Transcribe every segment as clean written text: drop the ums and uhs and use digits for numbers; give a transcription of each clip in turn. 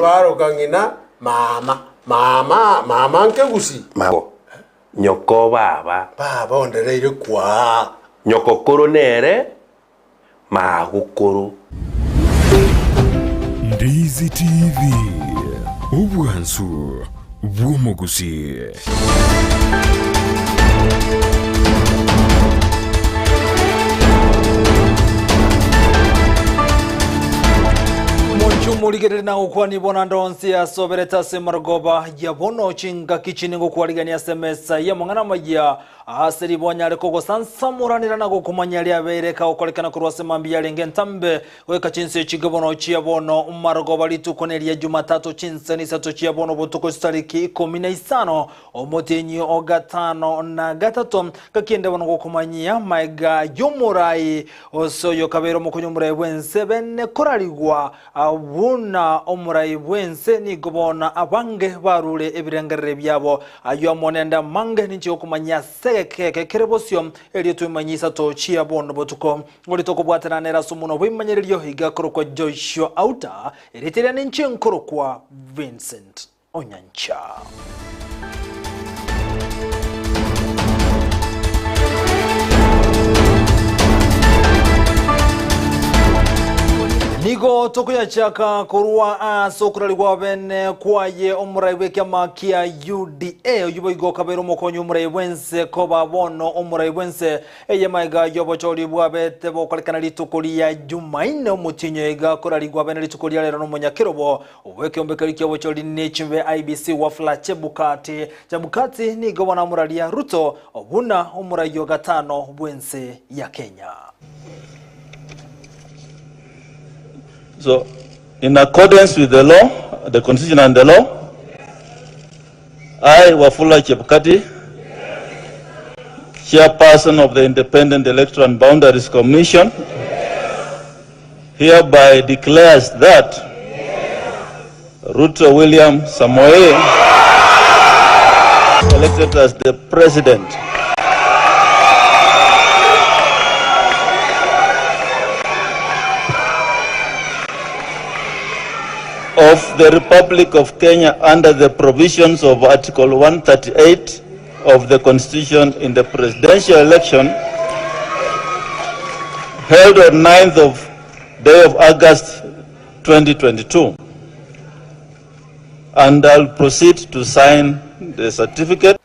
Baroka ng'ina mama. Mama, mama nkegusi. Mama, nyoko baba. Baba ondereire kwaa. Nyokokoro nere magokoro. Ndizi TV, obwansu bw'omogusii. Omonche omorigereri na gokwania bono ande onsi asoberete ase marogoba ya bono chingaki chine ngokwarigania ase emesa y'amang'ana amaya Ase ribonya are kogosansamoranera na gokomanya riabeire kagokorekana korwa ase mambia yarenge entambe goika chinsa echinge bono chia bono marogoba rituko neria Jumatatu chinsa nisato chia bono botuko chitariki ikomi na isano omotienyi o gatano na gatato gaki bono gokomanyia maega y'omorai ose oyo kabeire omokonyi omorai bw'ense bene korarigwa Buna omorai bw'ense nigo bono abange barure ebirengererio biabo. Ayio amo nende amange ninche gokomanyia ase egeka eke kere bosio, erio twemanyie isato chia bono botuko. Oria tokobwatana nere ase omonwa bw'ebimanyererio iga akorokwa Joshua Auta, erieta riane ninche nkorokwa Vincent Onyancha. Nigo tokoyachaka korwa ase okorarigwa bene kwaye omorai bw'ekiama kia UDA oyio boigo okabeire omokonyi omorai bwense koba bono omorai bwense eye maiga y'obochori bwabete bokorekana rituko ria Jumaine omotienyi iga korarigwa bene rituko ria rero nomonyakerobo Obw'ekeombe keria ki'obochori nechimbe IEBC Wafula Chebukati. Chebukati nigo bono amoraria Ruto buna omorai o gatano bw'ense ya Kenya. So, in accordance with the law, the constitution and the law, I, Wafula Chebukati, chairperson of the Independent Electoral and Boundaries Commission, hereby declares that Ruto William Samoei elected as the president of the Republic of Kenya under the provisions of Article 138 of the Constitution in the presidential election held on 9th of day of August 2022. And I'll proceed to sign the certificate.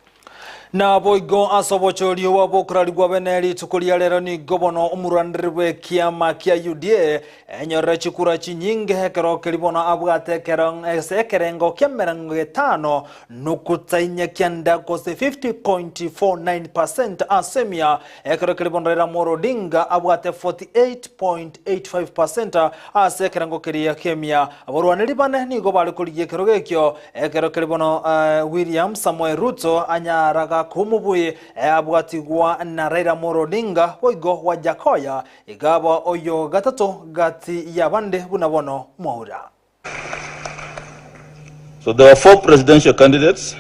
Naboigo ase obochori obo bokorarigwa bene rituko ria rero nigo bono omorwaneri bw'ekiama kia UDA enyorere chikura chinyinge ekero keri bono abwate ekero ase ekerengo ki'emerongo etano Nukuta inye kianda gose 50.49% ase emia, ekero keria bono Raila Amolo Odinga abwate 48.85% ase ekerengo keria ki'emia. Abarwaneri bane nigo bare korigia ekerogo ekio, ekero keria bono William Samoei Ruto anyaraga komobui abwatigwa na Raila Amolo Odinga boigo Wajackoyah iga aba oyo gatato gati y'abande buna bono Mwaura. So there were four presidential candidates.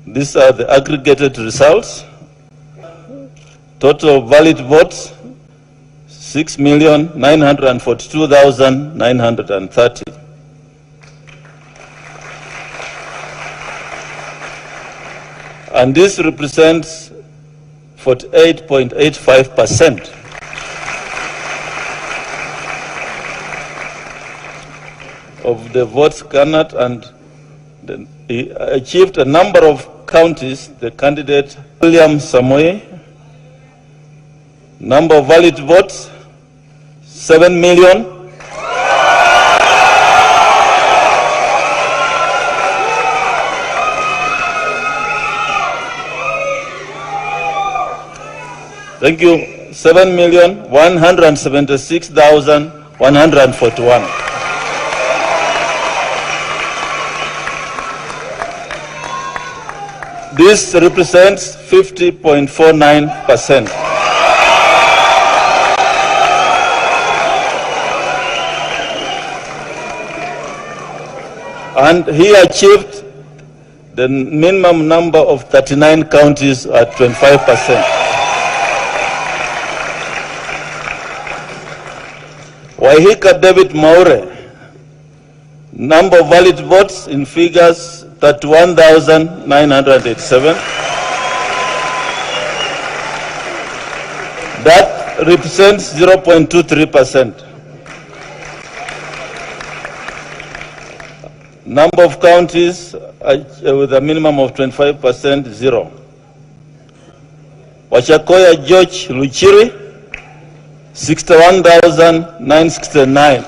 These are the aggregated results. Total valid votes 6,942,930. And this represents 48.85%. Of the votes garnered and the, he achieved a number of counties, the candidate William Samoei, number of valid votes, 7 million. Thank you. 7,176,141. This represents 50.49%. And he achieved the minimum number of 39 counties at 25%. Waihika David Mwaure, Number of valid votes in figures 31,987. That represents 0.23%. Number of counties with a minimum of 25%, zero. Wachakoya George Luchiri, 61,969.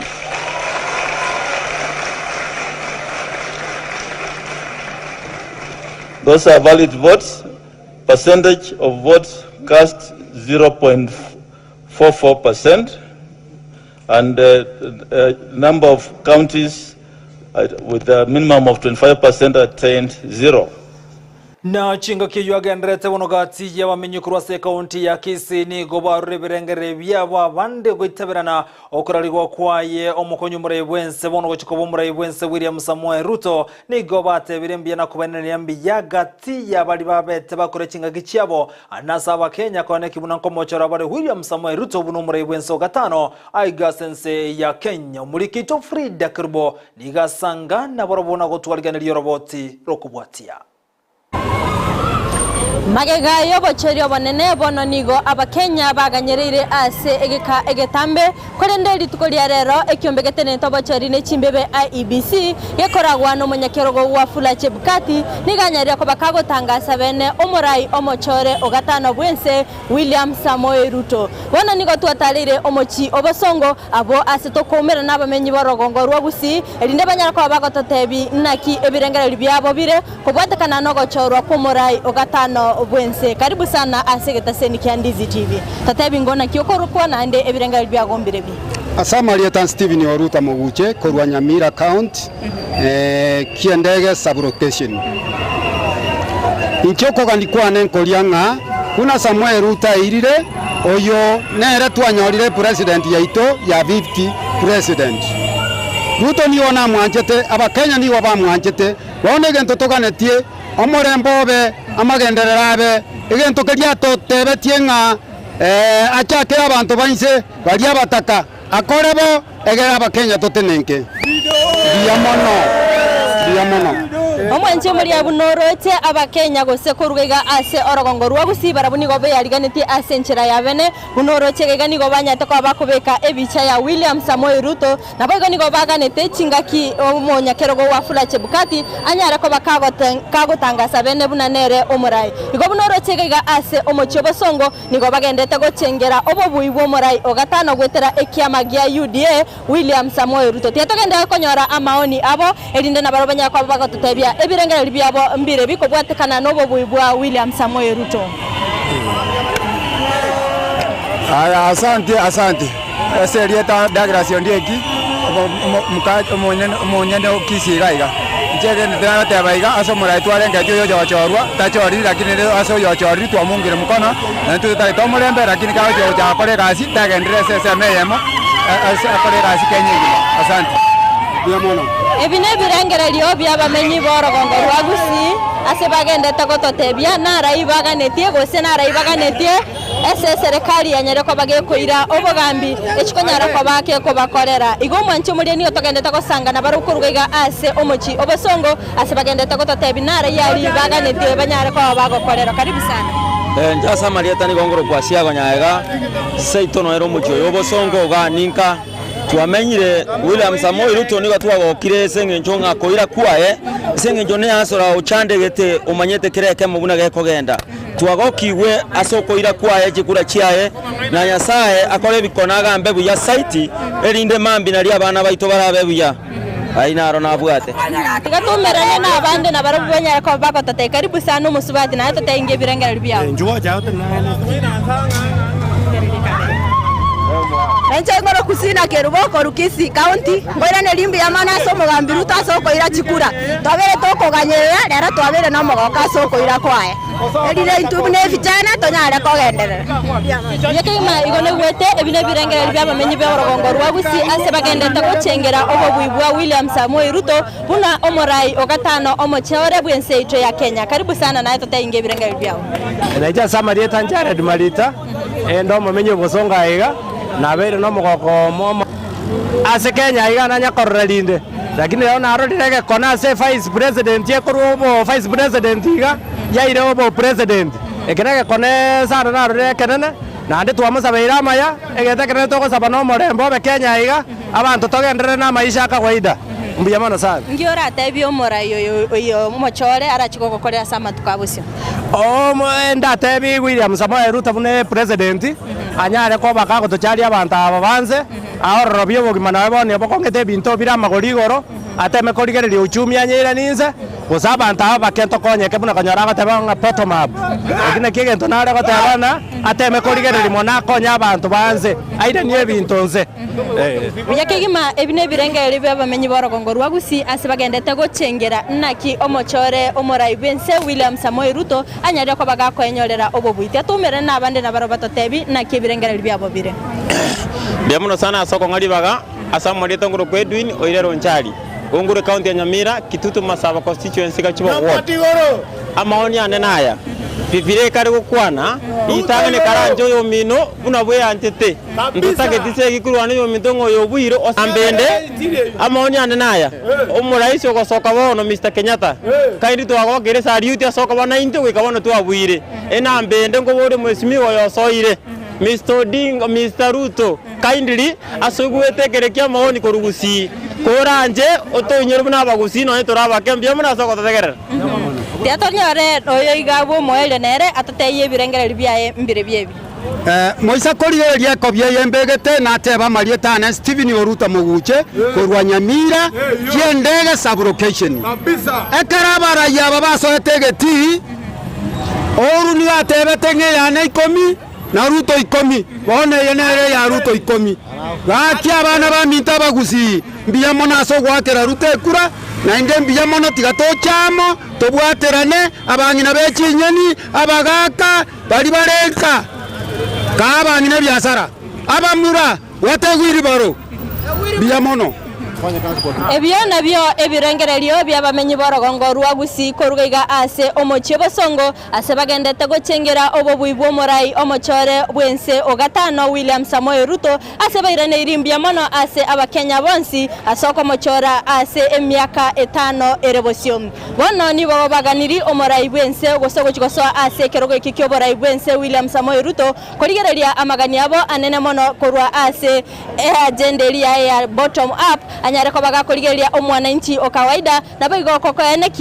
Those are valid votes. Percentage of votes cast 0.44%. And number of counties with a minimum of 25% attained zero. Na chingaki eyio agendererete bono gati y'abamenyi korwa ase ekaunti ya Kisii nigo barure ebirengererio biabo abande goitaberana okorarigwa kwaye omokonyi omorai bw'ense bono gochia koba omorai bw'ense William Samoei Ruto nigo batebire mbuya na kobaeneria mbuya gati y'abaria babete bakore chingaki chiabo nase abakenya koeneki buna nkomochora bare William Samoei Ruto buna omorai bw'ense o gatano aiga ase ense ya Kenya. Omoriki oito Frida Kerubo nigo asanga nabarobwo na gotwariganeria oroboti rokobwatia. Magega y'obochori obonene bono nigo Abakenya baganyereire ase egeka egetambe, korende rituko ria rero ekiombe getenenete obochori ne chimbebe IEBC gekoragwa nomonyakerogo Wafula Chebukati nigo anyarire koba kagotangasa bene omorai omochore o gatano bw'ense William Samoei Ruto. Bono nigo twatareire omochie obosongo abwo ase tokoumerana nabamenyi b'orogongo rwa Gusii erinde banyare koba bagototebi naki ebirengererio biabo bire Kobwatekana nogochorwa kw'omorai o gatano bw'ense. Karibu sana ase egetaseni kia Ndizi TV. Totebi ng'o naki okorokwa naende ebirengererio biago mbirebi. Ase amarieta Stephen Oruta Moguche korwa Nyamira County, Kiendege Sub-location. Inche okogania kwane nkoria ng'a buna Samuel Ruto airire, oyo nere twanyorire epresident yaito ya fifth president. Ruto nigo namwanchete, Abakenya nigo bamwanchete, Bono egento toganetie, omorembe obe, amagenderero abe, egento keria atotebetie ng'a achakere abanto ba inse baria abataka, akore bo, egere Abakenya totenenke. Mbuya mono, mbuya mono. Omwanchi omoria buna oroche Abakenya gose koruga iga ase orogongo rwa Gusii barabwo nigo beyariganetie ase enchera ya bene. Buna oroche iga iga nigo banyarete koba bakobeka ebicha ya William Samoei Ruto Naboigo nigo baganete chingaki omonyakerogo Wafula Chebukati anyare koba kagotangasa bene buna nere omorai. Igo buna oroche iga iga ase omochie obosongo nigo bagenderete gochengera obobui bw'omorai o gatano goetera ekiama gia UDA William Samoei Ruto. Tiga togenderere konyora amaoni abo erinde nabarabwo banyare koba bagototebia ebirengererio biabo mbire bikobwatekana nobobui bwa William Samoei Ruto. Aya asante asante. Ase erieta Douglas Ondieki, omonyene o Kisii iga iga. Inche egento tinagoteba iga, ase omorai twarengeretie oyo oyochorwa, tachoriri lakini ere ase oyochoriri twamongire mokono, naende totagete omorembe lakini kagochia gochaka gokora egasi, tagenderere ase ensemo eyemo, ase akore egasi Kenya engima. Asante. Mbuya mono. Ebi nebirengererio bi'abamenyi b'orogongo rwa Gusii, ase bagendete gototebia narai baganetie gose narai baganetie. Ase eserekari yanyare koba gekoira obogambi, echikonyara koba kekobakorera. Igo omwanchi omoria nigo togendete gosangana barabwo koruga iga ase omochie obosongo, ase bagendete gototebia nare yari baganetie banyare koba bagokorerwa. Karibu sana. Inche ase amarieta nigo ngorokwa Siago Nyaega, seito noere omochie oyo obosongo igaa ninka. Twamenyire William Samoei Ruto nigo twagokire ase eng'encho ng'a koira kwaye, ase eng'encho neasora ochandegete omanyete kera ekemo buna gekogenda. Twagokigwe ase okoira kwaye chikura chiaye, na Nyasae akore ebikone agambe buya saiti, erinde mambia nario abana baito barabe buya. Ayio naro nabwate. Tiga toumerane nabande nabarabwo banyare koba bagototebia, Karibu sana omosubati, naye toteinge ebirengererio biabo. Inche nkoro Kusina Kerubo korwa Kisii County, nkoiraneria mbuya mono ase omogambi Ruto ase okoira chikura. Twabeire tokoganyerera, rero twabeire nomogooko ase okoira kwaye. Erinde intwe buna ebichana tonyare kogenderera. Buya kegima igo naigwete ebi nebirengererio bi'abamenyi b'orogongo rwa Gusii ase bagenderete gochengera obobui bwa William Samoei Ruto buna omorai o gatano omocheore bw'ense yaito ya Kenya. Karibu sana naye toteinge ebirengererio biao. Nainche ase amarieta Jared Marita, inde omomenyi o Bosongo aiga, nabeire nomogoko omo ase Kenya aiga nanya korora rinde. Lakini rero narorire egekone ase evice president ekorwa obo vice president iga, yaire obo president. Eke na egekone sana narorire ekenene, naende twamosabeire amaya, egento ekenene togosaba na omorembe obe Kenya iga, abanto togenderere na amaisha a kawaida. Mbuya mono sana. Nki oratebie omorai oyo oyo omochore arache gogokorera ase amatuko a bosio? Omo ndatebie William Samoei Ruto buna epresident, anyare koba kagotocharia abanto aba banse, Aororobie obogima naye bono obokong'ete ebinto bire amagoro igoro, ateme korigereria uchumi anyeiranie inse, gose abanto aba bake ntokonyeke buna konyora agoteba ng'a bottom up. Eki nakio egento nare goteba ng'a ateme korigereria mono akonye abanto ba nse, airanie ebinto nse. Buya kegima ebi nebirengererio bi'abamenyi b'orogongo rwa Gusii ase bagendete gochengera naki omochore omorai bw'ense William Samoei Ruto anyarire koba gakoenyorera obobui. Tiatoumerane nabande nabarabwo batotebi naki ebirengererio biabo bire. Mbuya mono sana ase okong'a ribaga ase amarieta ngorokwa Edwin oire Ronchari, gongure county ya Nyamira, Kitutu Masaba constituency Gachuba ward. Amaoni ane naya, Bibilia ekare gokwana, Ritang'ani karanche oyomino buna bweanchete, ntotageti segi korwana oyominto ng'a oyo obuire osambende. Amaoni ane naya, Omoraisi ogosoka bono Mister Kenyatta, kaindi twagokire esariuti ase okoba naintwe goika bono twabuire. Enamba ende nkoborie mwesimiwa oyo osoire. Mister Odinga, Mister Ruto, kindly ase ogwete ekere kia amaoni korwa Gusii, koranche otoinyore buna abagusii nonye tore abake mbuya mono ase ogototegerera. Tiga tonyore oyo iga bw'omoerio nere atotebie ebirengererio biaye mbirobio ebi. Moisa korigereria ekobia eye mbegete, natebe amarieta ane Stephen Oruta Moguche korwa Nyamira, Kiendege sub-location. Ekero abarai aba basoete egetii, Ouru nigo atebete ng'a eyane ikomi, na Ruto ikomi, bono eye nere eya Ruto ikomi. Gaki abana baminto abagusii, mbuya mono ase ogoakera Ruto ekura, naende mbuya mono tiga toche amo, tobwaterane, abang'ina be chinyeni, abagaaka, baria bare nka, kaa abang'ina ebiasara, abamura, gwategwa ribaro, mbuya mono. Ebio nabio ebirengererio bi'abamenyi b'orogongo rwa Gusii koruga iga ase omochie bosongo, ase bagendete gochengera obobui bw'omorai omochore bw'ense o gatano William Samoei Ruto, ase bairaneiri mbuya mono ase Abakenya bonsi ase okomochora ase emiaka etano ere bosio. Bono nigo baganiri omorai bw'ense gose ogochia gosoa ase ekerogo eke ki'oborai bw'ense William Samoei Ruto korigereria amagani abo anene mono korwa ase eagenda eria yaye ya bottom up anyare koba gakorigereria omwananchi o kawaida naboigo kokoenekia.